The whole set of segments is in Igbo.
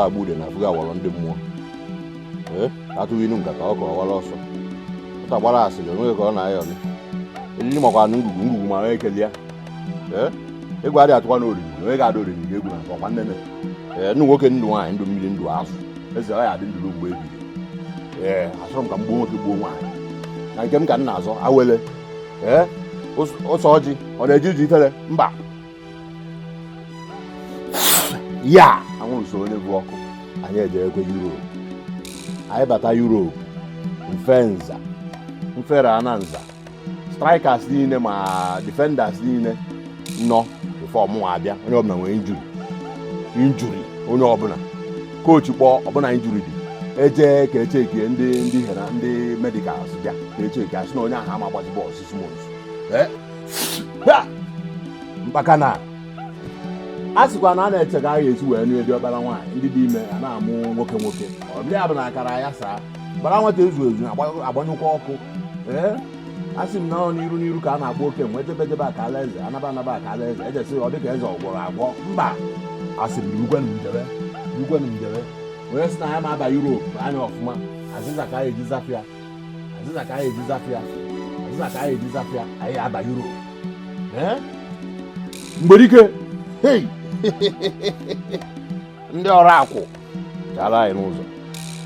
Agba ude na afụgo awọrọ ndị mmụọ. Ee, atụghị inu nkata ọ ka ọwara ọsọ ụta gbara asịrị onweghị ka ọ na-ayọrị eriri makwa na ngwugwu ngwugwu mara ekele ya. Ee, egwu adịghị atụkwa na oriri onye ga-ada oriri ga-egwu na ọkwa nnene. Ee, ndụ nwoke, ndụ nwaanyị, ndụ mmiri, ndụ azụ, eze ọ ya adị ndụ ruo mgbe ebighị. Ee, achọrọ m ka m gbuo nwoke, gbuo nwaanyị na nke m ka m na-azọ awele. Ee, ụsọ ọjị ọ na-eji iji ifere mba ya anwụrụ so onye bụ ọkụ. Anyị ejekwe Europe, anyị bata Europe, mfe nza mfere ana nza strikers niile ma defenders niile nọ before mụ abịa, onye ọbụla nwere injury, injury onye ọbụla coach kpọọ ọbụla injury dị eje ka echekie ndị hera ndị medicals bịa ka echeki asị na onye ahụ ama agbazi bọọlụ 6 months. Ha! Mkpaka na a sịkwa na a na-eche ka a ga-esi wee nụ diọkpara nwaanyị ndị dị ime a na-amụ nwoke nwoke ọ bịa ya bụ na akara ya saa gbara nwata ezu ezu agbanyụkwa ọkụ. Ee, a sị m na ọ n'iru n'iru ka a na-agba oke nwe jebe jebe akala eze anaba anaba akala eze ejesi ọ dịka eze ọ gwọrọ agwọ mba. A sị m rukwenụ m jebe, rukwenụ m jebe. Onye sị na ya ma aba Europe anya ọfụma, azịza ka anyị eji zafịa, azịza ka anyị eji zafịa, azịza ka anyị eji zafịa, anyị aba Europe. Ee, mgberike hei, ndị ọrụ akwụ gara anyị n'ụzọ,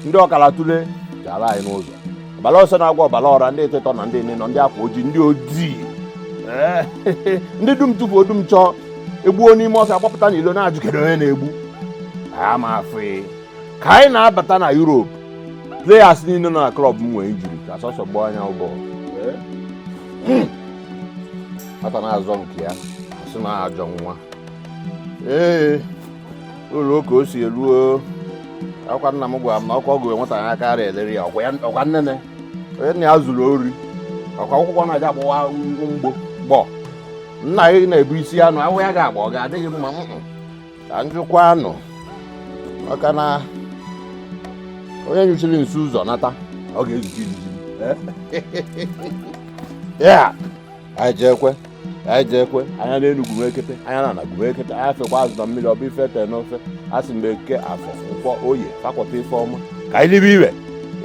ndị ọkara tule gara anyị n'ụzọ, ọbara ọsọ na-agwa ọbara ọra, ndị etetọ na ndị nọ, ndị akwa ojii, ndị ojii. Ee, ndị dum tụfuo dum chọọ egbuo n'ime ọfịa gbapụta n'ilo na-ajụ kedu onye na-egbu ama afọ. Ka anyị na-abata na Europe, players niile nọ na club m nwere injury ka sọsọ gbaa anya bọọlụ ata na-azọ nke ya asị na ajọ nwa. Ee, ụlọ ka o si eruo akwa nna m gwara m na ọkwa ọgụ nwata ya aka ara elere ya ọkwa nnene onye nna ya zuru ori ọkwa akwụkwọ na-aja agbawa mgbo gbọ nna ya na-ebu isi anụ ahụ ya ga-agba ọ ga-adịghị mma. Ka njụkwa anụ maka na onye nyụchiri nsi ụzọ nata ọ ga-ezute ijiji ya. Anyị jeekwe, anyị jeekwe anya n'elu gwumekete, anya na ana gwumekete, anya fekwa azụ na mmiri ọ bụ ife tere n'ofe. A sị m eke, afọ, nkwọ, oye fakwọta ife ọma ka anyị libe iwe.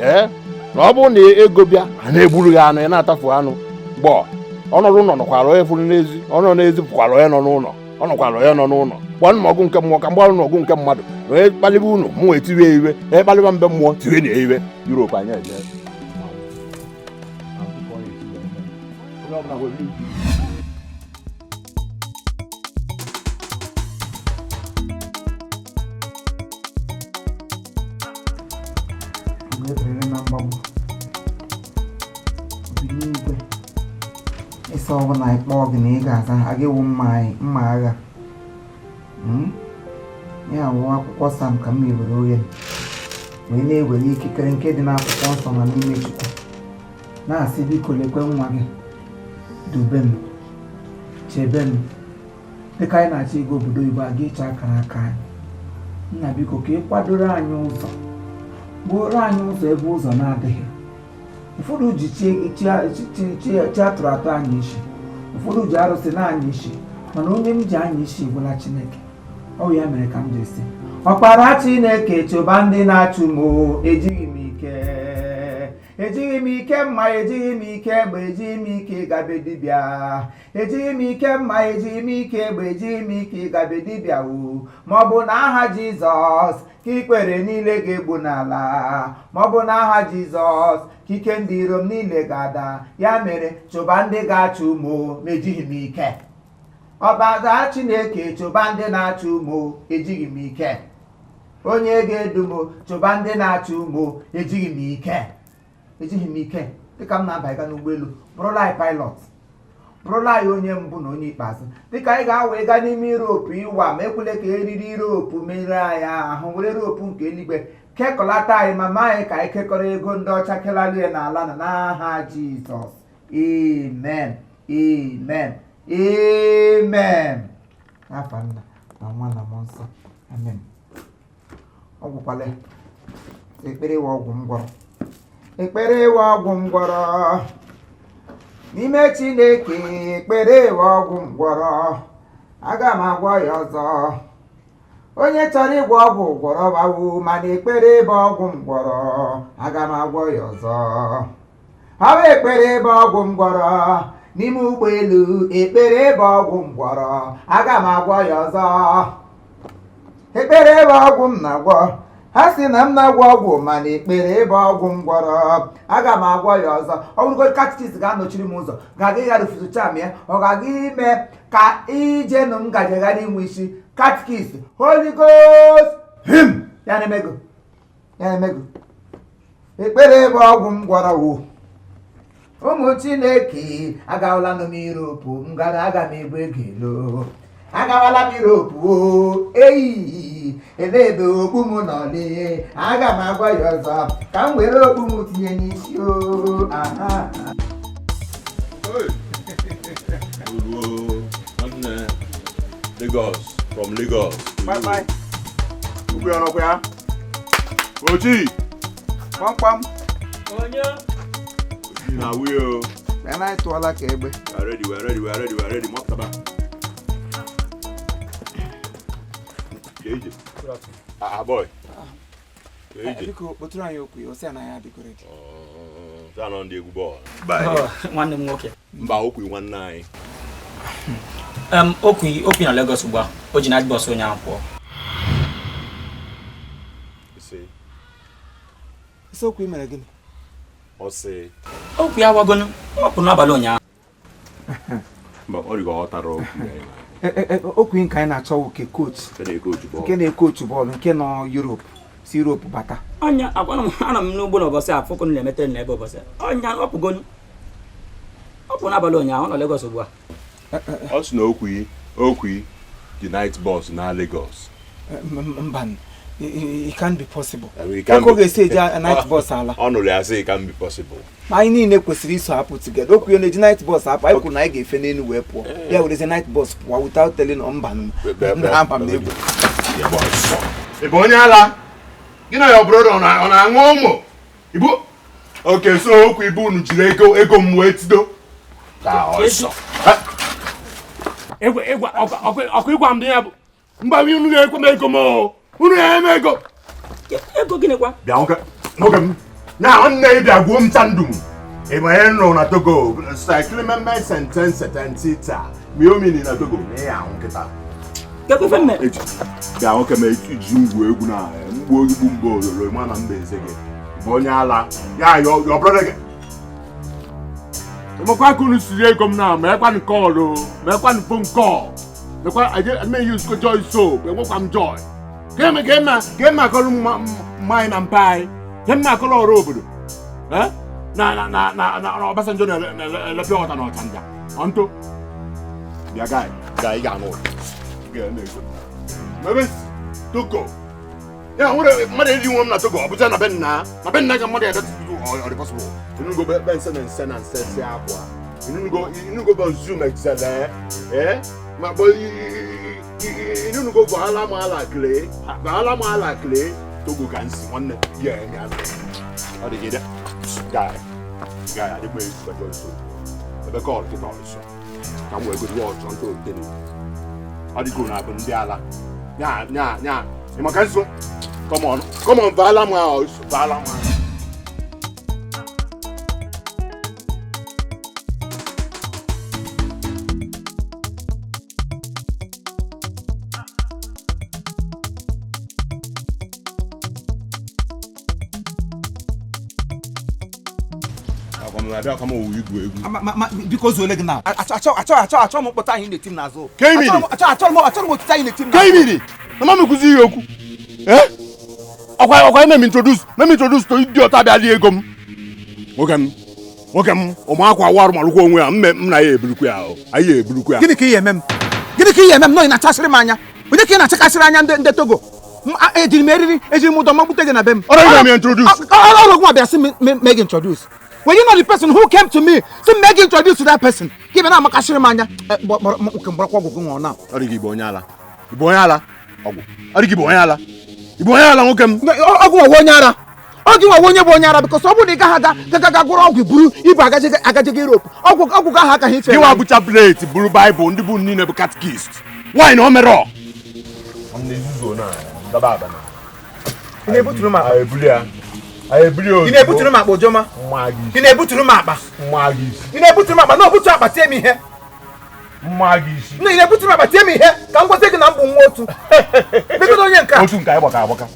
Ee, na ọ bụrụ na ego bịa a na-egburu gị anụ, ị na-atafu anụ gbọọ ọnọdụ ụlọ nọkwara onye fụrụ n'ezi ọnọ n'ezi pụkwara onye nọ n'ụlọ ọ nọkwara onye nọ n'ụlọ gbanụ m ọgụ nke mmụọ ka mgbarụ n'ọgụ nke mmadụ na onye kpalibe unu mụ etiwe iwe, onye kpaliba mbe mmụọ tiwe na iwe. Europe anyị eje. Onye ọbụla nwere ike. Mgbe eberere na mgbagbu obi n'igwe ịsọ ọbụla anyị kpọọ gị na ị ga-aza a gị wụ mma anyị mma agha. Ya wụ akwụkwọ Sam ka m mewere oghe wee na-ewere ikikere nke dị n'akwụkwọ nsọ na n'ime Chukwu na-asị biko lekwe nwa gị, dube m, chebe m dịka anyị na-achọ ịga obodo oyibo aga ịchọ akara aka anyị. Nna, biko ka ị kwadoro anyị ụzọ, gbuoro anyị ụzọ ebe ụzọ na-adịghị. Ụfọdụ ji chi chi chi chi atụrụ atụ anyị isi, ụfọdụ ji arụsị na-anya isi, mana onye m ji anya isi gwụla Chineke. Ọ bụ ya mere ka m ji sị ọkpara Chineke chụba ndị na-achụ m o, ejighị m ike, ejighị m ike mma, ejighị m ike egbe, ejighị m ike ịgabe dibịa, ejighị m ike mma, ejighị m ike egbe, ejighị m ike ịgabe dibịa o. Ma ọ bụ na aha Jizọs ka ikpere niile ga-egbu n'ala, ma ọ bụ n'aha Jizọs ka ike ndị iro m niile ga-ada. Ya mere chụba ndị ga-achụ m o, ma ejighị m ike. Ọbara Chineke chụba ndị na-achụ m o, ejighị m ike. Onye ga-edu m, chụba ndị na-achụ m o, ejighị m ike, ejighị m ike. Dịka m na-abanye n'ụgbọelu, bụrụla anyị pilot, bụrụla anyị onye mbụ na onye ikpeazụ dịka anyị ga-awa ịga n'ime Europe ịwa ma ekwele ka eriri rope mere anyị ahụ, were rope nke eluigwe kekọlata anyị ma maa anyị ka anyị kekọrọ ego ndị ọcha kelalie n'ala na n'aha Jizọs. Amen, amen, amen. N'afa Nna na Nwa na Mmụọ Nsọ, amen. Ọ gwụkwala. Ekpere ịwa ọgwụ m gwọrọ, ekpere ịwa ọgwụ m gwọrọ n'ime Chineke, ekpere ịwa ọgwụ m gwọrọ, aga m agwọ ya ọzọ. Onye chọrọ ịgwọ ọgwụ gwọrọ gbawo, mana ekpere ebe ọgwụ m gwọrọ, aga m agwọ ya ọzọ. Ọ bụ ekpere ebe ọgwụ m gwọrọ n'ime ụgbọelu, ekpere ebe ọgwụ m gwọrọ, aga m agwọ ya ọzọ. Ekpere ebe ọgwụ m na-agwọ, ha sị na m na-agwọ ọgwụ, mana ekpere ebe ọgwụ m gwọrọ, aga m agwọ ya ọzọ. Ọ bụrụgodị catechist ga-anọchiri m ụzọ, ga-aga ịghara fuzucham ya, ọ ga-aga ime ka ijenụ m gajeghara inwe isi. Catechist, Holy Ghost him, ya na-emego, ya na-emego. Ekpere ebe ọgwụ m gwọrọ wo. Ụmụ Chineke, agawala m Europe, m gara, aga m ebu ego elo. Agawala m Europe o, eyi elee ebe okpu m nọ lee, aga m agwa ya ọzọ ka m were okpu m tinye n'isi o. Aha. Oluo, nwanne, Lagos, from Lagos. Bye bye. Ukwu ya n'ọkwa ya. Oji. Kpamkpam. Onye? Oji na wi o. Ya na anyị tụọla ka egbe. We are ready, we are ready, we are ready, we are ready. Mọpụtaba. Jee ije. Ah, ah, boy. Jee ije. Biko kpọtụrụ anyị okwu ya, osi anaghị adịgo ready. Taa nọ ndị egwu bọọlụ. Oh, nwanne m nwoke. Mba, okwu nwanne anyị. Okwi na Lagos ugbu a. O ji night bus ụnyaahụ pụọ. Isi. Isi okwu i mere gịnị? Ọ sị. Okwu ya wagonu. Ọ pụrụ n'abalị ụnyaahụ. Mba, ọ dịka ọ tara okwu ya. Okwu nke anyị na-achọ nke coach. Nke na-ekochu bọọlụ. Nke na-ekochu bọọlụ, nke nọ Europe, si Europe bata. Ọnya, agwana m, anọ m n'ugbo n'ụbọchị a, fụkụ na-emetere n'ebe ụbọchị a. Ọnya, ọ pụgonu. Ọ pụrụ n'abalị ụnyaahụ, ọ nọ Lagos ugbu a. Ọ sị na okwu the night bus na Lagos. Mba, it can't be possible. It can't Eko be. ga-esi eji night bus ala. Ọ nụrụ ya sị it can't be possible. Ma anyị niile kwesịrị iso hapụ together. Okwu ya na-eji night bus apụ, anyị kwuru na anyị ga-efe n'elu wee pụọ. Ya werezi night bus pụọ without telling mba ama m egwu. Ị bụ onye ala? Gị na ya brother ọ na-aṅụ ụmụ? Ibu Okay, so okwu ibu unu jiri ego ego m wee tido. Ka ọsọ. Egwe egwe ọkụ ịgwa m dị ya bụ mgbe unu ga-ekwe m ego m o. Unu ga-eme ego. Ego gịnị kwa? Bịa nwoke, nwoke m. Na nwanne gị bịa gwuo m chandum. Ị ma ihe nrụ na Togo, cyclameme sentence tentita. Mi omini na Togo, na ya ahụ nkịta. Kekwe ife mme? Bịa nwoke m eji ngwu egwu na mgbu ogigbu mgbe ololo ma na mba eze gị. Bụ onye ala. Ya yo brother gị. Emekwa ka unu siri ego m na ma ekwanụ kọọlụ, ma ekwanụ phone call. Mekwa aje me use ko joy soap, enwekwa m joy. Keme kema kema akọrọ mmanya na mpa anyị. Kema akọrọ ọrụ obodo. Eh? Na na na na na Obasanjo na-elepe ọta na ọchanja. Ọntụ. Bịa guy, guy ga anụ. Ga na-ego. Mebe Togo. Ya nwere mmadụ eri nwe m na Togo, ọ bụcha na be nna. Na be nna ka mmadụ ya ọ dị possible. Inugo be nse na nse na nse si akwa. Inugo inugo bụ zoom excel eh? Ma bụ inugo bụ ala ma ala kle. Bụ ala ma ala kle. Togo ka nsi nwanne. Ya ya. Ọ dị gị. Guy. Guy, adịkwa ezu ka Joy so. Ebe kọl kịta ọsọ. Ka m wee gosi ọchọ ntụ otene. Ọ dịgo na abụ ndị ala. Nya nya nya. Ị maka nso? Come on. Come on, vala ma ọsọ. Vala ma. Biko zuole gị na achọ m mkpọta anyị na-eti m n'azụ. Achọ m otiti anyị na-eti m n'azụ. Kemiri, na mama kuzi ihe okwu. Eh? Ọkwa eme m introduce to idiot abịa lie ego m. Nwoke m ụmụakwa warụ marụkwa onwe ya, m na ya eburukwa ya ahụ. Anyị eburukwa ya. Gịnị ka ị eme m? Gịnị ka ị eme m? Nọ ị na-achasịrị m anya. Onye ka ị na-achakasịrị anya ndị Togo? Ejiri m eriri, ejiri m ụdọ magbute gị na be m. Ọrụ gị introduce. Ọrụ gị abịa sị m mee gị introduce. Were you not the person who came to me to make introduce to that person? Give me na makashiri manya. Ọ dị gị bụ onye ala. Bụ onye ala. Ọgwụ. Ọ dị gị bụ onye ala. Bụ onye ala nwoke m. Ọgwụ nwa onye ara. Ọgwụ nwa onye bụ onye ara because ọ bụrụ na ị gaghị aga ga gwụrụ ọgwụ buru ibu agaje Europe. Ọgwụ ọgwụ gaghị aka ha ife. Gị nwa bụ chaplet buru Bible ndị bụ niile bụ catechist. Why na o mere? M na-ezuzo na daba aba na. Ị na-ebuturu m akpa? Anyị ebuli ya. Anyị ebuli ya Ị ozugbo. na-ebuturu m akpa, Ojoma? Mma gị Ị isi. na-ebuturu m akpa? Mma gị isi. Ị na-ebuturu m akpa? Na obutu akpa tie m ihe. Mma gị isi. Na ị na-ebuturu m akpa tie m ihe ka m gwazie gị na m bụ nwa otu. Biko, onye nke a. Otu nke anyị gbaka agbaka.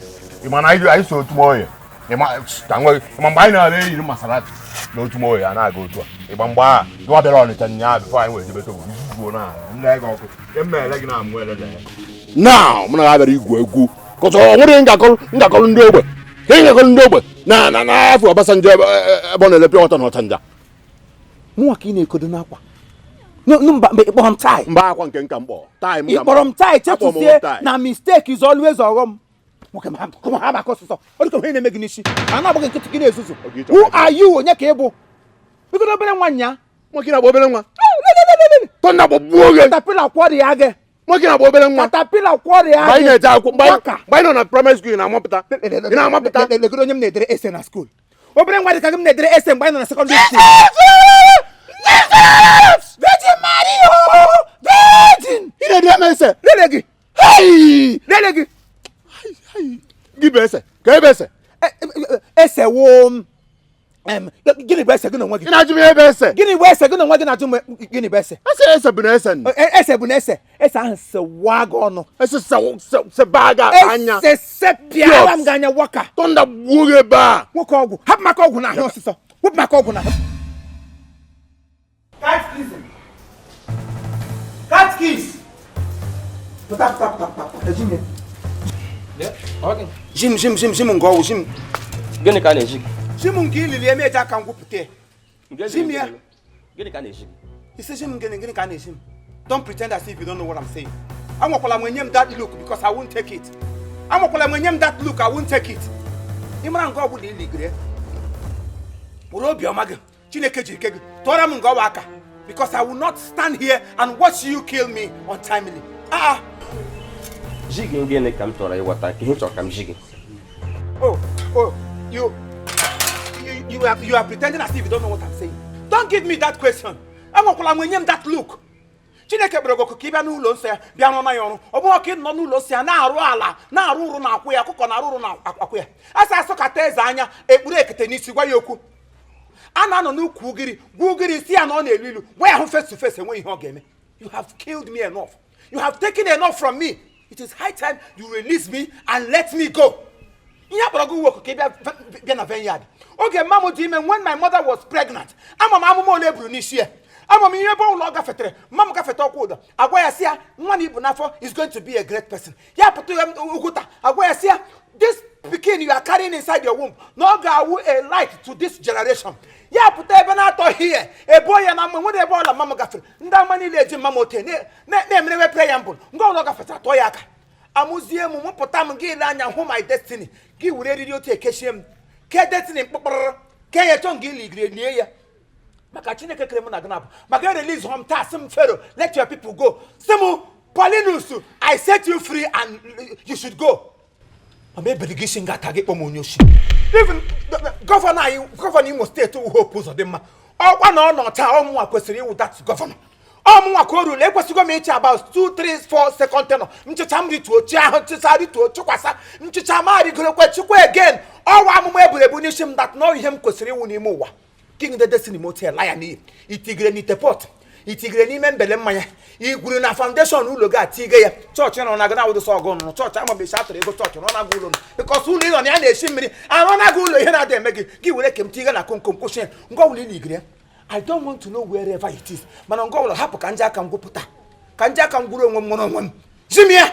Ị ma na anyị so otu oye. Ị ma ka nwe ị ma mgbe anyị na-ara eyiri Maserati na otu oye a na-aga otu a. Ịgba mgbe a gịwa bịara Ọnịcha nyaa before anyị wee jebe Togo. Izuzuo na nne gị ọkụ. Eme ele gị na amụ ele ya. Now mụ na ha bịara igwu egwu. Kọsọ ọ nwere ihe ngakọrọ ndị ogbe. Ihe ngakọrọ ndị ogbe na afọ Obasanjo ebe ọ na-elepe ọta na Ọchanja. Mụnwa ka ị na-ekodo n'akwa. Mba, mba, ịkpọrọ m tie. Mba, akwa nke nka mkpọ. Tie m Ị kpọrọ m tie. Akpọrọ m Chefusie tie. na mistake is always ọghọm. Nwoke m, ha ha maka ọsụsọ ọ dịka ihe na-eme gị n'isi a na-agba gị nkịtị, gị na-ezuzu. Oge ịchọ Who ka are you? Onye ka ị bụ? Biko, obere nwa nya. Nwoke na-agba obere nwa. Tọnda gbagbuo gị. Katapila kwọrịa gị. Nwoke na-agba obere nwa. Katapila kwọrịa Mgbe anyị gị. na-eje akwụkwọ, Waka. mgbe anyị nọ na primary school, ị na-amapụta. Ị na-amapụta. Legodo onye m na-edere ese na school. Obere nwa dị ka gị m na-edere ese mgbe anyị nọ na secondary school. Virgin Maria, Virgin! Ị na-ede m ese. Lele gị. Hey! Lele gị. Gị bụ ese. Ka ebe ese. Ese wo m. Gịnị bụ ese gị n'onwe Ị gị? na-ajụ m ihe bụ ese. Gịnị bụ ese gị n'onwe gị na-ajụ m gịnị bụ ese? Ese ese bụ na ese nụ. Ese bụ na ese. Ese ahụ sewa gị ọnụ. Ese seba gị anya. Ese sepịara m gị anya, waka. Tọnda gbuo gị ebe a. Nwoke ọgwụ, hapụ maka ọgwụ n'ahụ ọsịsọ. Wepụ maka ọgwụ n'ahụ. Catechism. Catechism. Pụta, pụta, pụta, pụta, pụta. Eji m ya. Jim, jim, jim, jim nke ọgwụ, jim. Gịnị ka a na-eji gị? Jim nke ilili eme eji aka ngwupụta ya. Jim ya. Gịnị ka a na-eji gị? Isi jim gịnị, gịnị ka a na-eji m? Don't pretend as if you don't know what I'm saying. Anwakwala m enye m that look because I won't take it. Anwakwala m enye m that look, I won't take it. Ị mara nke ọbụla iligere. Were obiọma gị, Chineke ji ike gị, tụọrọ m nke ọwa aka because I will not stand here and watch you kill me untimely. Ah, ah. Ji gị gịnị ka m chọrọ ịghọta ka ihe chọrọ ka m ji gị? Oh, you are pretending as if you don't know what I'm saying. Don't give me that question. Anwakwala m enye m that look. Chineke kpere gị oku ka ị bịa n'ụlọ nsọ ya bịa rụọ ya ọrụ. Ọ bụghị ọka ị nọ n'ụlọ nsọ ya na-arụ ala, na-arụ ụrụ na-akwụ ya, ọkụkọ na-arụ ụrụ na-akwụ ya. A sị asọkata eze anya ekpuru ekete n'isi gwa ya okwu. A na-anọ n'ukwu ugiri gwa ugiri si ya na ọ na-elu ilu, gwa ya hụ face to face, enweghị ihe ọ ga-eme. You have killed me enough. You have taken enough from me. It is high time you release me and let me go. Ihe akpọrọ gị uwe ka ị bịa bịa na vineyard. Oge mma m dị ime, when my mother was pregnant, ama m amụma ole eburu n'isi ya, ama m ihe ebe ụlọ ọ gafetere. Mma m gafete ọkwa ụdọ, agwa ya si ya nwa na ibu n'afọ is going to be a great person. Ya pụta ya Ugwuta, agwa ya si ya this pikin you are carrying inside your womb na ọ ga-awụ a light to this generation. Ya pụta ebe na-atọ here ebo ya na mma nwere ebe ọla mma m gafere. Ndị ama niile eji mma m ote na-emerewe prayer mbụ ngwa ụlọ gafetara tụọ ya aka amụzie m mụpụta m. Gị ile anya hụ my destiny, gị were eriri otu ekechie m ke destiny mkpụkpụrụ ke ya chọọ nga iligiri lie ya. Maka Chineke kere mụ na gị na-abụ maka release hom taa, sị m Pharaoh, let your people go. Sị m Paulinus, I set you free and you should go. Mama ebere gị isi nga ata gị kpọ m onye oshi. Even governor anyị, governor Imo State wụ Hope Uzodimma, ọkwa na ọ nọ taa, ọmụnwa kwesịrị ịwụ that governor. Ọmụnwa ka o ruru ekwesịgo m ịchị about 2 3 4 second tenure. Nchịcha m rituo chi ahụ, nchịcha rituo chụkwasa nchịcha ma rigorokwe chukwu again. Ọwa amụma eburu ebu n'isi m that nọ ihe m kwesịrị ịwụ n'ime ụwa. King the destiny motel ya n'iyi itigere n'ite pot, itigere n'ime mbele mmanya, igwuru na foundation ụlọ gị atige ya. Chọọchị nọ na-aga na-awụdụsọ ọgụ nụrụ chọọchị amabechi atụrụ ego chọọchị nọ na-aga ụlọ nọ because ụlọ ị nọ na ya na-esi mmiri arụ na-aga ụlọ. Ihe na-ada eme gị, gị were kem tiga na komkom kwụsị ya. Ngwa ụlọ iligere ya, I don't want to know wherever it is, mana ngwa ụlọ hapụ ka nje aka m gwupụta, ka nje aka m gwuru onwe m nwere onwe m ji m ya.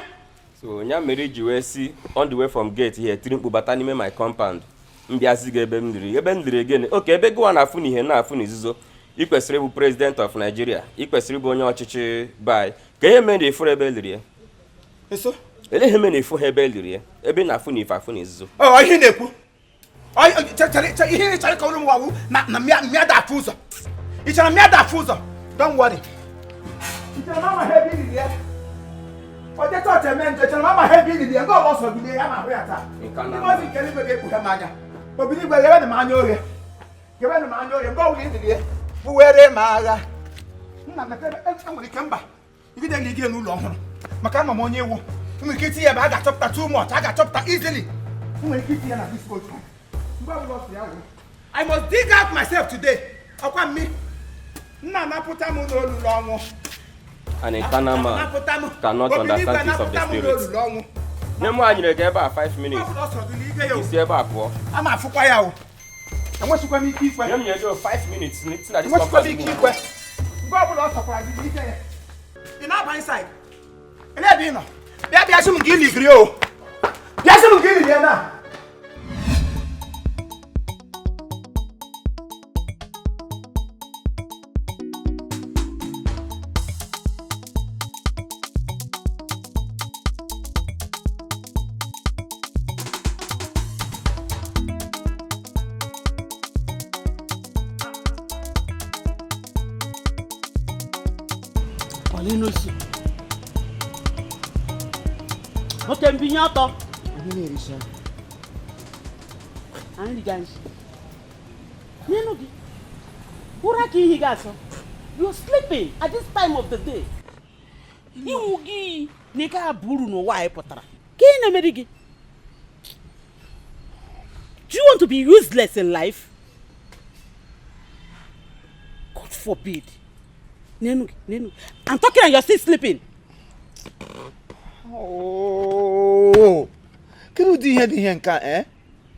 So nya mere iji wee si on the way from gate here tiri mkpu bata n'ime my compound, m bịazi gị ebe m liri, ebe m liri gịnị oke ebe gịwa na-afụ n'ihe na-afụ n'izuzo. Ị kwesịrị ịbụ president of Nigeria, ị kwesịrị ịbụ onye ọchịchị bai ka ihe mere na ifuru ebe e liri ya. Nso. Ele ihe mere na ifu ha ebe e liri ya, ebe ị na-afụ n'ife afụ n'izuzo. Ọ ihe ị na-ekwu. Ihe ị chọrọ ịkọwara m wawu na mmịa da afụ ụzọ. Ị chọrọ mmịa da afụ ụzọ? Don't worry. Ị chere na amaghị ebe iliri ya? Oje chọọchị eme njọ, chere na amaghị ebe iliri ya? Nke ọlọ ọsọ bilie ya ma ahụ ya taa. Ngozi nke eluigwe ga-ekpughe m anya. Obili igwe, ghewenụ m anya oghe, ghewenụ m anya oghe. Nke ọbụla iliri ya buwere m agha nna m. Mepere enwere ike mba igide gị ige n'ụlọ ọhụrụ maka ama m onye iwu. Nwere ike itinye ebe a ga-achọpụta too much, a ga-achọpụta easily. Nwere ike itinye na this old man. Mgbe ọbụla ọ sị ya wụ. I must dig out myself today. Ọkwa mmi. Nna anapụta m n'olulu ọnwụ. An eternal man Anapụta m. cannot Obi n'igwe understand things of the anapụta m spirit. n'olulu ọnwụ. Nne m nyere gị ebe a 5 Mgbe minutes. ọbụla ọ sọrọ gị n'ige ya o. Isi ebe a pụọ. A ma afụkwa ya o. Enwechikwa m ike ikwe. Nye m nyere gị 5 minutes. Si na this Enwechikwa m compound ike move. ikwe. Mgbe ọbụla ọ sọkwara gị n'ike ya. Ị na-aba inside. Elee ebe ị nọ? Bịa bịa sị m nke iligiri o. Bịa sị m nke iliri ya na. Ọlịnosi. Nwoke mbinye ọtọ. Anyị riga nshi. N'elu gị, ụra ka ihi gị asọ. You're sleeping at this time of the day. Iwu gị na ị gaghị aba uru n'ụwa anyị pụtara. Ka ị na-emeri gị? Do you want to be useless in life? God forbid. N'elu gị, n'elu gị. I'm talking and you're still sleeping. Oh, kedu ụdị ihe dị ihe nke a eh?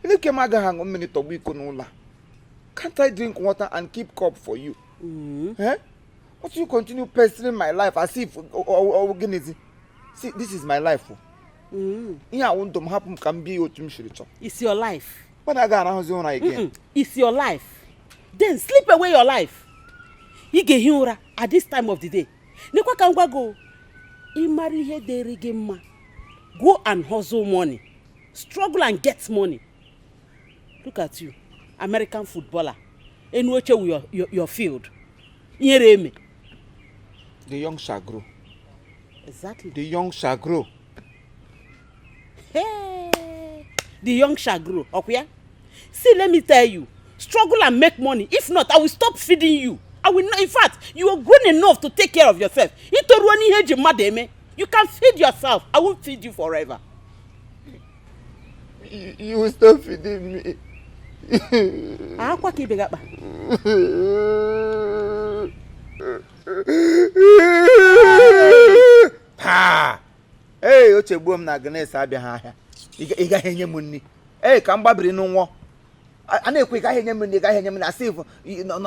Eleke m agaghị aṅụ mmiri tọgbọ iko n'ụlọ a. Can't I drink water and keep cup for you? Eh? What you continue pestering my life as if ọ gịnịzi? See, this is my life. Oh. Ihe awụ ndụ m, hapụ m ka m bie ya otu m siri chọọ. It's your life. Mmadụ agaghị arahụzi ụra again. It's your life. Then sleep away your life. Ị ga-ehi ụra at this time of the day. Nekwa ka m gwa gị o, ị mara ihe dịrị gị mma. Go and hustle money. Struggle and get money. Look at you, American footballer. Enu oche wu your field. Ihere eme. The young shall grow. Exactly. The young shall grow. Hey, the young shall grow. Ọkwa ya? See, let me tell you, struggle and make money. If not, I will stop feeding you. I will not. In fact, you are grown enough to take care of yourself. Itoruo n'ihe eji mmadụ eme. You can feed yourself. I won't feed you forever. You will stop feeding me. Akwa ka ibe gị akpa. Ha! Ee, o chegbuo m na Agnes abịaghị ahịa. Ị gaghị enye m nri. Ee, ka m gbabiri n'ụnwọ. A na-ekwe ị gaghị enye m nri, ị gaghị enye m nri. Asị ịfụ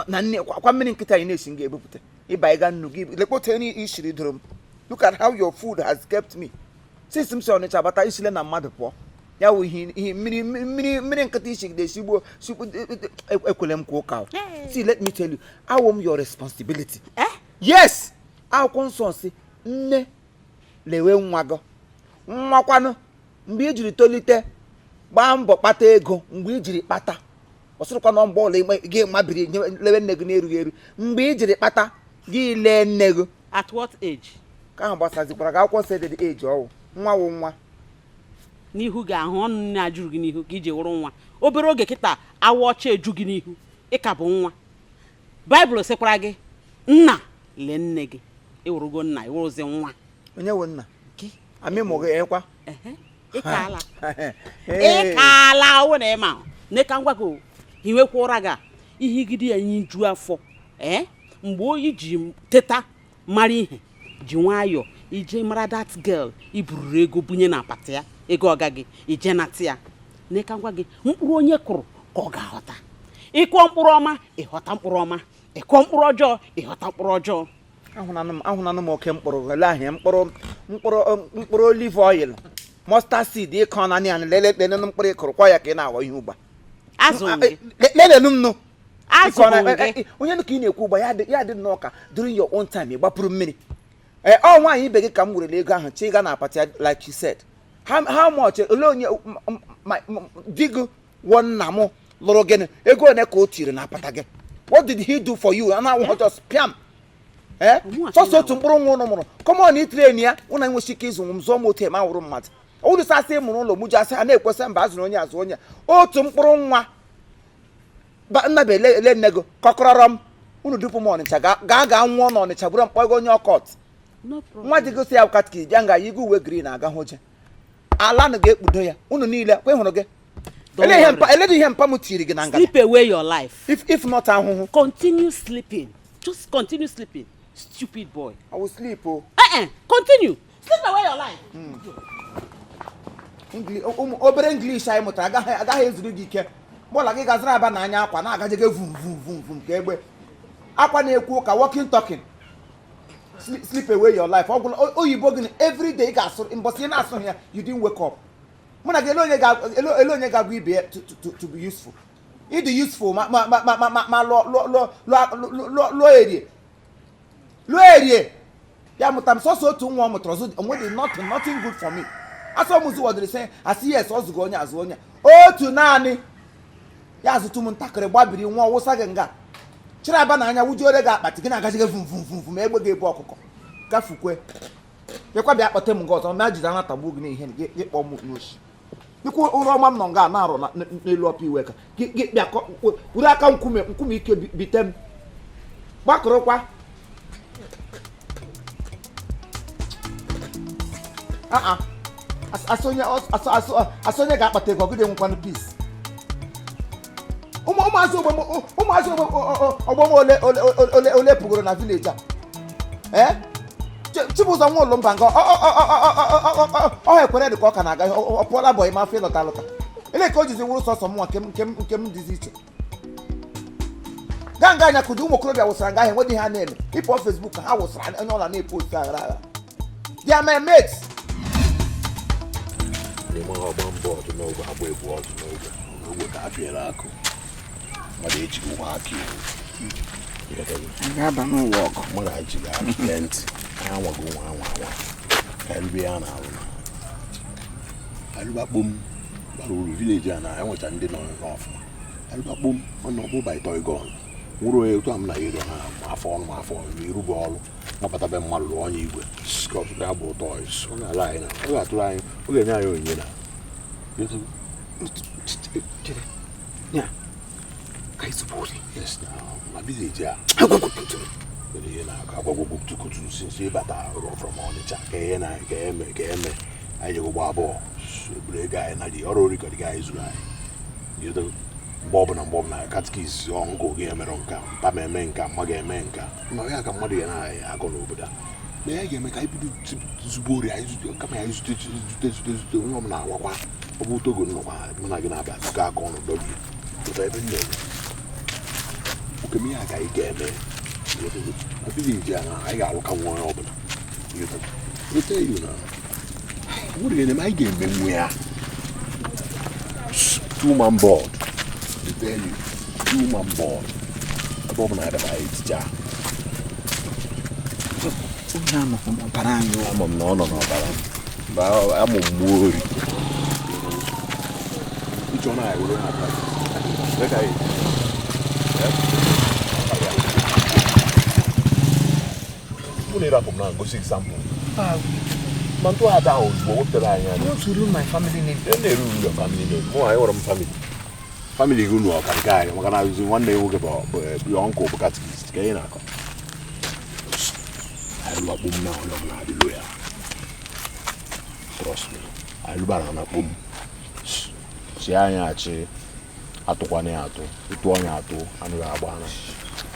na nne kwa mmiri nkịta anyị na-esi m ga-ebupụta. Ịba ịga nnu gị lekwa otu nri ishiri doro m. Look at how your food has kept me. Since m si Ọnịcha bata isile na mmadụ pụọ. Ya wụ ihe ihe mmiri mmiri mmiri nkịta ishigide eshigbuo shigbu ekwele m kwa ụka o. See, let me tell you, awụ m your responsibility. Eh? Yes! Akwụkwọ nsọ si nne lewe nwa gị nwakwanụ mgbe i jiri tolite gbaa mbọ kpata ego mgbe i jiri kpata ọ sịrịkwa na mgbe ọla gị mabiri lewe nne gị na-erughị eru mgbe i jiri kpata gị lee nne gị. At what age? Ka ahụ gbasazikwara gị akwụkwọ nsọ edede eji ọwụ nwa wụ nwa. N'ihu gị ahụ ọnụ na-ajụrụ gị n'ihu ka iji wụrụ nwa. Obere oge kịta awa ọcha eju gị n'ihu ị ka bụ nwa. Baịbụl sịkwara gị nna lee nne gị ịwụrụgo nna ịwụrụzi nwa. Onye wụ nna? Amị mụ gị ekwa. Ehe, ịkaala. Ịkaala awụ na ịma. Nne ka ngwa gị o, hiwekwa ụra gị a, ihigide ya nju afọ. Ee, mgbe oyi ji teta mara ihe ji nwayọọ ije mara that girl ibururu ego bunye na apata ya ego ọga gị ije nata ya. Nne ka ngwa gị mkpụrụ onye kụrụ ka ọ ga-aghọta. Ịkụọ mkpụrụ ọma ịghọta mkpụrụ ọma, ịkụọ mkpụrụ ọjọọ ịghọta mkpụrụ ọjọọ. Ahụnanụ m oke mkpụrụ ele ahịa mkpụrụ mkpụrụ mkpụrụ olive oil mustard seed ịkọ naanị ya lele lele mkpụrụ ịkụrụ kwa ya ka ị na-aghọ ihe ugba. Azụ m gị. Lelenu m nụ. Azụ m gị. Onye nụ ka ị na-ekwu ugba ya dị nnọọ ka during your own time ị gbapụrụ mmiri. Ee, ọ nwaanyị ibe gị ka m werele ego ahụ chi ịga na apati ya like you said. How much ole onye di gị wọ nna m lụrụ gịnị ego one ka o tiri na apata gị? What did he do for you? Ana awụ just piam. Sọsọ otu mkpụrụ nwa ụnụ mụrụ. Come on, itrain ya ụnụ enwesi ike ịzụ m zụọ m otu eme awụrụ mmadụ. Ụnụ sị asị mụrụ ụlọ mụjụ asị ha na-ekwesị mba azụrụ onye azụ onye. Otu mkpụrụ nwa nna bụ ele nne gị kọkọrọrọ m unu dupu m Ọnịcha gaa gaa nwụọ n'Ọnịcha bụrụ mkpọgo onye ọkọt. No problem. Nwa dị gosi ya katkis bịa nga yigo uwe green aga hụ je ala na ga-ekpudo ya unu niile kwe hụrụ gị. Don't Ele ihe worry. mpa eledu ihe mpa m tiri gị na ngada. Sleep away your life. If not ahụhụ. Continue sleeping. Just continue sleeping. Stupid boy. I will sleep o. Eh eh. Continue. Sleep away your life. Ụmụ obere English anyị mụtara agaghị ezuru gị ike. Mụla gị gaziri aba n'anya akwa na-agajege vum vum vum vum ka egbe. Akwa na-ekwu ụka walking talking. Sleep away your life. Ọgwụla oyibo gị every day ị ga-asụ mbọsị ị na-asụ ya you didn't wake up. Mụ na gị ele onye ga-agwa ibe ya to be useful. Ịdị useful ma ma ma ma ma ma lụọ lụọ lụọ lụọ lụọ lụọ erie. Lụọ erie. Ya mụta m sọsọ otu nwa ọ mụtara ọzọ onwedị nothing nothing good for me. Asọ m zụwadịrị sị asị yes ọ zụgo onye azụ onye otu naanị ya azụtụ m ntakịrị gbabiri nwa ọwụsa gị nga chịrị aba na anya wujuore gị akpati gị na-agazighị vum vum vum vum egbe ga-ebu ọkụkọ gafukwe bịakwa bịa kpọte m nga ọzọ ma jide ana tagbuo gị n'ihe gị gị kpọọ m n'oshi dịkwa ụra ọma m nọ nga na-arụ n'elu ọpa iwe ka gị gị bịa were aka nkume nkume ike bite m gbakọrọkwa aa asị onye asị onye ga-akpata ego ọgụdị nwekwanụ peace. Ụmụazị ụmụazị ọgbọ m ole ole ole ole pụgoro na village a ee Chibụzọ nwa ụlọ mba nga ọ ekwere dị ka ọ ka na-aga ọ pụọla bọyị ma afọ ịlọta alọta ele ka o jizi wụrụ sọsọ mụnwa nke m dịzi iche gaa nga anya kụdi ụmụ okorobịa wụsara nga ahụ enwedị ha na-eme ịpụọ Facebook ha wụsara onye ọla na-epostu aghara aghara. They are my mates. N'ime ọgba mbọ ọdụ n'ogbe agba ebu ọdụ n'ogbe n'ogbe ka a pịara akụ mmadụ ejighị nwa aka iwu. Ga-aba n'ụwa ọgụ. Mmadụ ejighị aka gee ntị anyị anwago nwa anwa anwa ka erube ya na-arụ na arụba kpom bara uru village a na enwecha ndị nọ n'ọfụma arụba kpom ọ nọ bụ by toy gun nwụrụ onye otu a m na ya ero na afọ ọnụ ma afọ ọnụ irube ọrụ nabata be mmadụ lụọ onye igwe skọt ya bụ toys ọ ga-ala anyị na ọ ga-atụrụ anyị ọ ga-enye anyị onyinye na Chere. Ya. Ka anyị zụpụ ori. Yes, na na village a nwere ihe na-akọ agwagwogwo tukutu since ịbata from Ọnịcha ka ihe na ka eme ka eme anyị jego gbaa bọọlụ eburu ego anyị na dị ọrụ orikọdịga anyị zuru anyị. Mgbe ọbụla katkis ọngụ gị emere nka mpa ma eme nka mma ga-eme nka ma ya ka mmadụ ya na-akọ n'obodo a na ya ga-eme ka anyị bido zugbo ori anyị zute kama anyị zute zute zute zute onye ọbụla awakwa ọ bụ Togo nnọkwa mụ na gị na-abịa tụkọ aka ọnụ dọbie pụta ebe m na-eme oke m ihe a ka anyị ga-eme na village a na anyị ga-alụka nwa onye ọbụla weta na nwere ga-eme anyị ga-emenwu ya two man board they tell you two man board ebe ọbụla ya daba etija. Onye anọghị n'ọbara anyị o. Ama m na ọ nọ n'ọbara mgbe amụ mmụọ ori ịchọ na anyị were ha aka anyị. Unu ịrapụ m na ngosi example ma ntụ ada ahụ ozugbo wepụtara anyị anya. I want to ruin my family name. Ị na-eru uru your family name. Mụ anyị nwere m family. Family gị unu ọka nke anyị maka na azụzi nwanne ya nwoke bụ your uncle bụ catechist ka ị na-akọ. Anyị lụọ kpom na onye ọbụla adịlo ya. Trust me. Anyị lụbara na kpom. Si anyị achị atụkwana ya atụ ịtụ onye atụ anaghị agba na.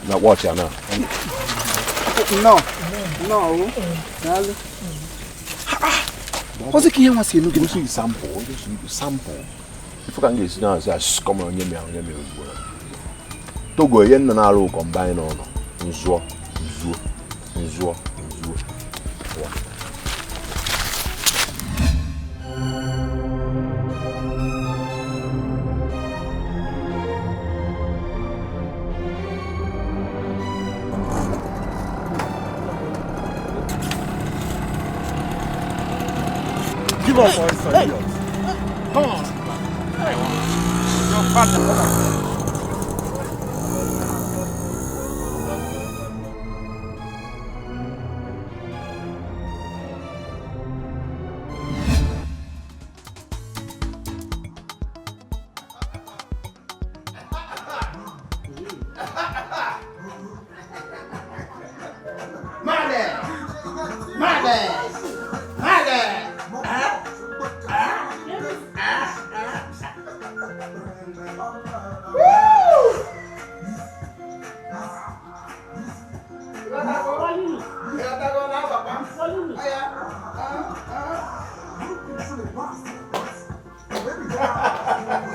Na watch ya na. No. No. Daalụ. Ọzọ ka ihe nwa si enu gị. Gosi sample, gosi sample. Ife ka m ga-esi na-asị asị kọma onye m ya onye m ya ozugbo. Togo ihe nna na-arụ ụkọ mba anyị n'ọnọ nzụọ nzuo nzụọ nzuo. Give up on some idiots. Come on. Your father. Male!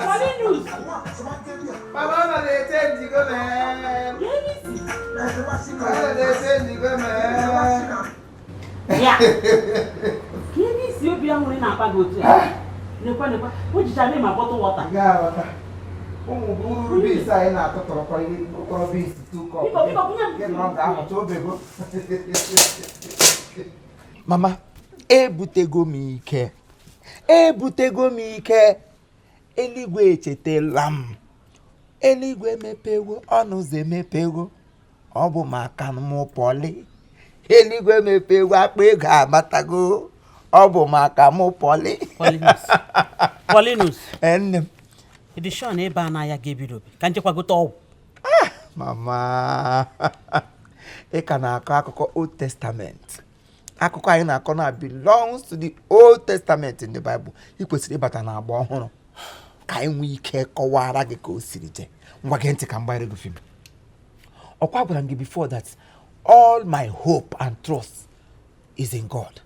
Paulinus. Mama nọ na-ete njigo man. Mama nọ na-ete njigo man. Ya. Ka ebe isi obi aṅụrị na-akpa gị otu a. Nekwa nekwa, o jichara ma bottle water. Ga-aghọta. Ụmụ buru beans anyị na-atụtụrụkwa ihe mkpọrọ beans 2 cup. Biko, biko, bunye m. Gị nọrọ nga ahụcha obego. Mama, ebutego m ike. Ebutego m ike. Eluigwe echetela m. Eluigwe emepewo, ọnụ ụzọ emepewo. Ọ bụ maka mụ pọli. Eluigwe emepewo, akpa ego amatago. Ọ bụ maka mụ pọli. Paulinus. Paulinus. Ee, nne m. Ịdị sure na ebe a na-aya ga-ebido ka nchekwa gote ọgwụ? Mama, ị ka na-akọ akụkọ Old Testament. Akụkọ anyị na-akọ na belongs to the Old Testament in the Bible. Ị kwesịrị ịbata n'agba ọhụrụ ka anyị nwee ike kọwara gị ka o siri jee. Ngwa, gee ntị ka m gbanyere gị film. Ọkwa gwara m gị before that all my hope and trust is in God.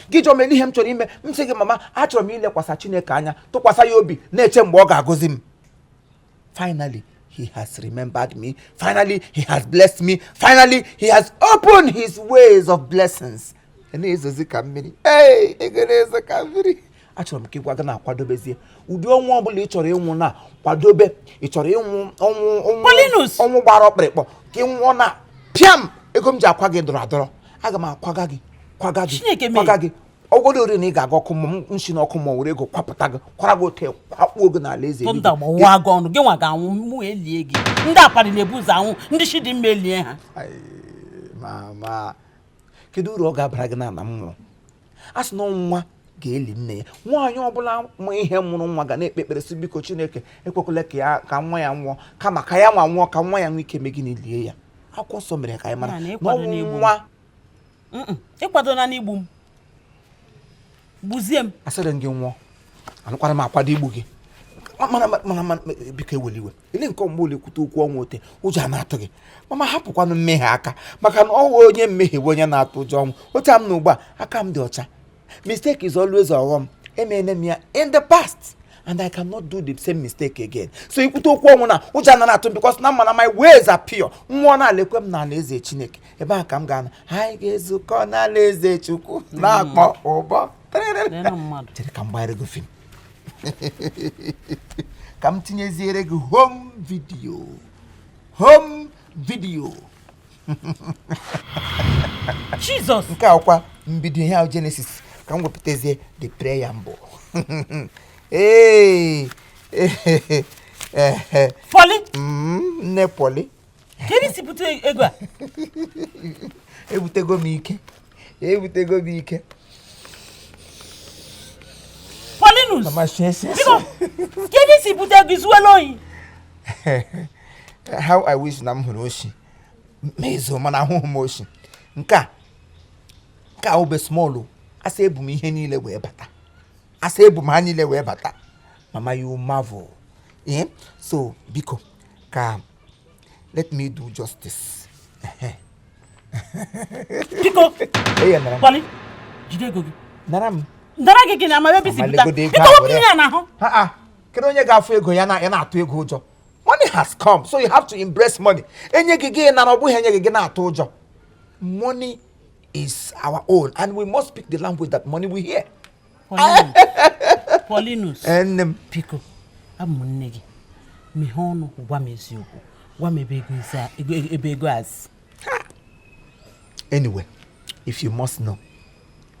Gị jụọ m ele ihe m chọrọ ime, m sị gị, mama, achọrọ m ilekwasị Chineke anya, tụkwasị ya obi, na-eche mgbe ọ ga-agọzi m. Finally, he has remembered me. Finally, he has blessed me. Finally, he has opened his ways of blessings. Na-ezozi ka mmiri. Ee, ego na-ezo ka mmiri. Achọrọ m ka ị gwa gị na-akwadobezie ụdị ọnwụ ọbụla ị chọrọ ịnwụ na kwadobe. Ị chọrọ ịnwụ ọnwụ ọnwụ Paulinus! ọnwụ gbara ọkpịrịkpọ, ka ị nwụọ na pịam. Ego m ji akwa gị dọrọ adọrọ, aga m akwaga gị, kwaga gị. Chineke mee. Kwaga gị. Ọgọdọ ori na ị ga-aga ọkụ mmụọ, m nshi n'ọkụ mmụọ, were ego kwapụta gị, kwara gị ote, kwakpuo gị n'ala eze eluigwe. Tọnda gbawa gị ọnụ, gị nwa ga-anwụ, mụ elie gị. Ndị akparị na-ebu ụzọ anwụ, ndị chi dị mma elie ha. Ai, mama, kedu uru ọ ga-abara gị na m nwụrụ? A sị na nwa ga-eli nne ya. Nwaanyị ọbụla ma ihe mụrụ nwa ga na-ekpe ekpere sị, biko Chineke, ekwekwala ka ya ka nwa ya nwụọ, kama ka ya nwa nwụọ ka nwa ya nwee ike mee gịnị? Lie ya. Akwụkwọ nsọ mere ka anyị mara Ya na na ịkwado ọnwụ n'igbu m. nwa. Ịkwado na n'igbu m, gbuzie m. Asịrị m gị nwụọ, anụkwara m akwado igbu gị. Mana mana mana, biko, eweli iwe ele nke mgbe ole kwute okwu ọnwụ ote, ụjọ a na-atụ gị. Mama, hapụkwanụ mmehie aka, maka na ọwụ onye mmehie bụ onye na-atụ ụjọ ọnwụ. Otu a m na ugbu a, aka m dị ọcha. Mistake is always ọghọm. Emeela m ya in the past and I cannot do the same mistake again. So ikwute okwu ọnwụ na ụjọ anaghị atụ m, because na mma na my ways are pure. Nwụọ na alekwe m n'ala eze Chineke, ebe a ka m ga-anọ. Anyị ga-ezukọ n'ala eze Chukwu na-akpọ ụbọ. Leenụ mmadụ. Chere ka m gbanyere gị film, ka m tinyeziere gị home video, home video. Jizọs! Nke a kwa mbido ihe ahụ, Genesis, ka m wepụtazie the prayer mbụ. Ee. Pọli! Nne Pọli. Kedu isi bute ego a? Ebutego m ike, ebutego m ike. Paulinus! Mama, shie shie. Biko, kedu isi bute ego? Izuwela ohi? How I wish na m hụrụ oshi ma ezo, mana ahụghị m oshi. Nke a obe small o. Asa ebu m ihe niile wee bata, asa ebu m ha niile wee bata. Mama, you marvel, eh? So biko, ka let me do justice. Biko. Eya, nara m. Pọli, jide ego gị. Nara m. Ndara gị gị na ama ebe isi Mama, bute. legodo ego Biko, a wepụ were. ihe ya n'ahụ. Ha ha, kedu onye ga-afụ ego ya na ya na-atụ ego ụjọ? Money has come, so you have to embrace money. Enye gị, gị nara. Ọ bụghị enye gị, gị na-atụ ụjọ. Money is our own and we must speak the language that money will hear. Paulinus, Paulinus! Ee, nne m. Biko, abụ m nne gị. Meghee ọnụ gwa m eziokwu, gwa m ebe ego isi ebe ego a si. Anyway, if you must know.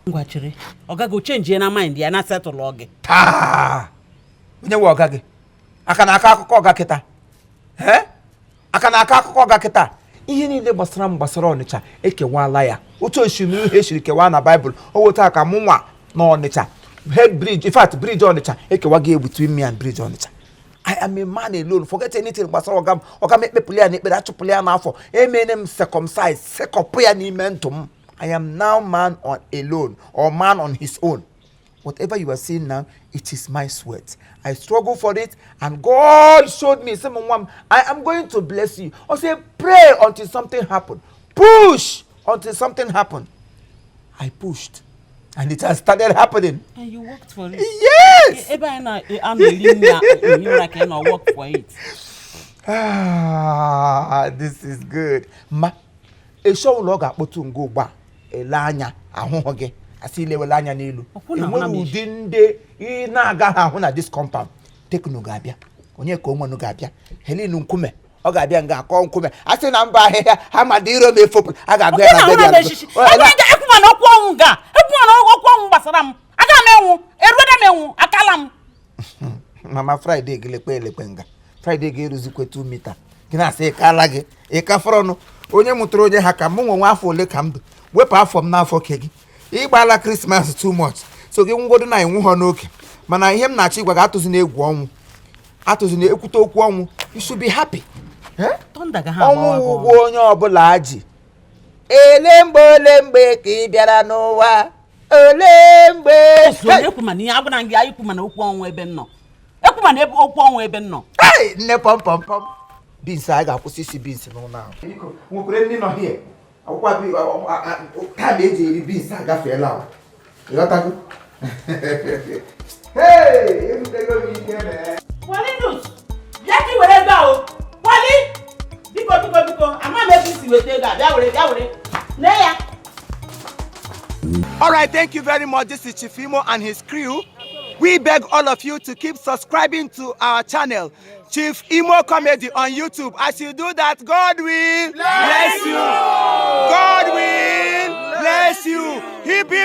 Ngwa, chere, ọ gaghị ochenjie na mind ya na setụlụ gị. Taa, onye nwe ọga gị aka na aka akụkọ ọga kịta? Ee, aka na aka akụkọ ọga kịta. Ihe niile gbasara m, gbasara Ọnịcha, ekewala ya. Otu osimiri uhie esiri kewaa na Baịbụl, o weta ka mụ nwa na Ọnịcha head bridge. In fact, bridge Ọnịcha ekewaghị ya between me and bridge Ọnịcha. I am a man alone. Forget anything gbasara ọga m. Ọga m, ekpepụla ya n'ekpere, achụpụla ya n'afọ, emene m circumcise, sekọpụ ya n'ime ndụ m. I am now man on alone or man on his own. Whatever you are seeing now, it is my sweat. I struggle for it, and God showed me, say, "Nwa m, I am going to bless you." I say, pray until something happen. Push until something happen. I pushed, and it has started happening. And you worked for it? Yes. Ebe anyị na-anọ eri nri ehi ụra ka ị nọ work for it. Ah, this is good. Ma, esho ụlọ ọ ga-akpọtụ ngo ugbu a, ele anya ahụhụ gị, asị ilewele anya n'elu. Ọkwụ na ahụ na Enwere m ụdị ndị ị na-agaghị ahụ na this compound. Tekno ga-abịa, onye ka onwenụ ga-abịa, Helen nkume, ọ ga-abịa nga akọ nkume. A sị na mba ahịhịa ha ma dị iro m efopụ, a ga-agụ ya Ọkwụ na na ahụ na m be eshishi. Ekwuma na okwu ọnwụ ga ekwuma na okwu ọnwụ gbasara m. Aga m enwu, eruola m enwu, akala m. Mama, Friday gị lekpe elekpe nga Friday ga-eruzikwe 2 meter gị na-asị ịkala gị ịkafọrọ ọnụ onye mụtara onye ha ka mụ nwe nwe afọ ole ka m dị wepụ afọ m n'afọ ke gị. Ịgbala Christmas too much, so gị nwụgodo na enwụghọ n'oge. Mana ihe m na-achọ ịgwa gị, atụzi egwu ọnwụ, atụzi na ekwute okwu ọnwụ. You should be happy. Eh? Thunder ga ha Ọnwụ agbawa gị ụgwọ ọnụ. Onye ọbụla ji ele mgbe, ole mgbe ka ị bịara n'ụwa, ole mgbe? Ozu onye ekwu mana ihe agwara gị anyị ekwu mana okwu ọnwụ ebe m nọ, ekwu mana ebe okwu ọnwụ ebe m nọ. Hey, nne, pọm pọm pọm beans, anyị ga-akwụsị isi beans n'ụlọ ahụ. Biko, nwekwere ndị nọ hie akwụkwọ time eji eri beans agafeela ahụ. Ịghọtago? Hey, ebutego m ike mee. Walinus, bịa ka ị were ego a o. Wali, biko, biko, biko, ama m ebe i si weta ego a, bịa were, bịa were. Lee ya. All right, thank you very much. This is Chief Imo and his crew. We beg all of you to keep subscribing to our channel, Chief Imo Comedy on YouTube. As you do that, God will bless you. God will bless you. Hip hip.